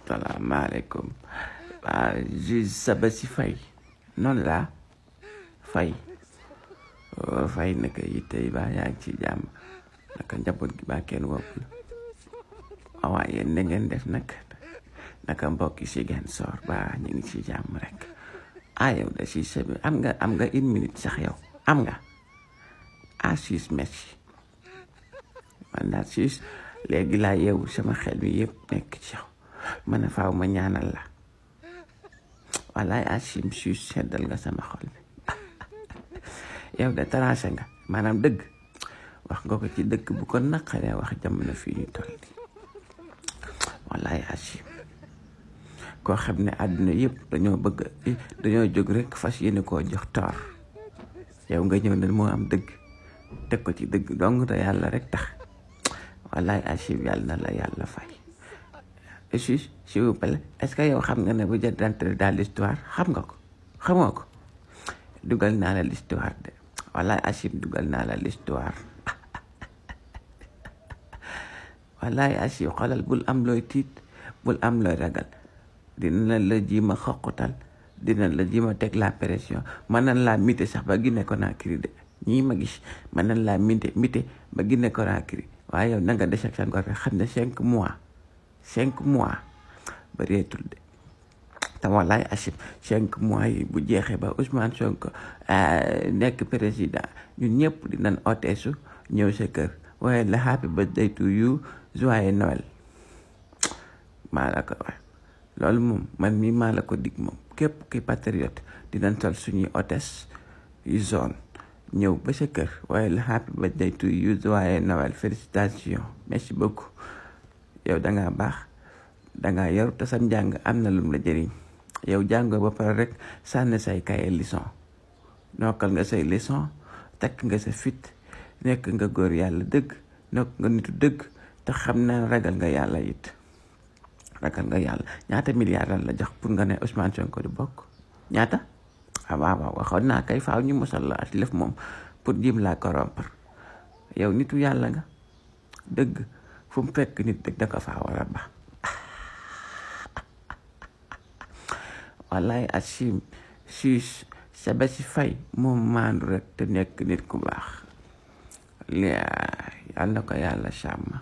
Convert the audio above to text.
salaamaaleykum juge Sabasy Faye noonu laa Faye Faye naka yi tey baa yaa ngi ci jàmm naka njaboot gi baa kenn woppul waaye yéen na ngeen def naka mbokk yi si ngeen soor baa ñu ngi ci jàmm rek yow da si sa am nga 1 minute sax yow am nga siis merci man daal siis léegi laa yeewu sama xel mi yëpp nekk ci yow man a faaw ma ñaanal la wallaay asim siis seddal nga sama xol bi yow de tranché nga maanaam dëgg wax nga ko ci dëkk bu ko naqaree wax jamono fii ñu toll nii wallaay asim koo xam ne àdduna yëpp dañoo jóg rek fas yéene koo jox toor yow nga ñëw ne moo am dëgg teg ko ci dëgg dong te yàlla rek tax wallaay asim yàlla na la yàlla fay juste s'il vous plaît est-ce que yow xam nga ne bu jot rentrer dans l'histoire xam nga ko xamoo ko dugal naa la l'histoire de wallaay asim dugal naa la l'histoire wallaay asim xoolal bul am looy tiit bul am looy ragal dina la jima xoqutal dina la jima teg la pression mën nañ laa mité sax ba Guinée Conakry de ñii ma gis mën nañ laa mité ba Guinée Conakry waaye yow na nga des ak sa ngor xam ne 5 mois bareetul de te wallaay asim 5 mois yi bu jeexee ba Ousmane Sonko nekk président ñun ñëpp dinañ oteesu ñëw sa kër waaye la happy birthday to you joyeux Noël maa la ko wax loolu moom man mii maa la ko dig moom képp ki patriote dinañ sol suñuy hôtesse yu zone ñëw ba sa kër waaye la happy birthday to you joyeux Noël félicitations merci beaucoup yow dangaa baax dangaa yaru te sam njàng am na lum la jëriñ yow jàngoo ba pare rek sànni say kaye leçon nokkal nga say leçon takk nga sa fit nekk nga góor yàlla dëgg nekk nga nitu dëgg te xam naa ragal nga yàlla it ragal nga yàlla ñaata milliards lan la jox pour nga ne Ousmane Sonko di bokk ñaata waaw waxoon naa kay faaw ñu mosal la at lef moom pour jim laa corrompre yow nitu yàlla nga dëgg fu mu fekk nit dëgg da ko faa war a ba wallaay asim siis Sabasy Faye moom maandu rek te nekk nit ku baax yàlla na ko yàlla sàmm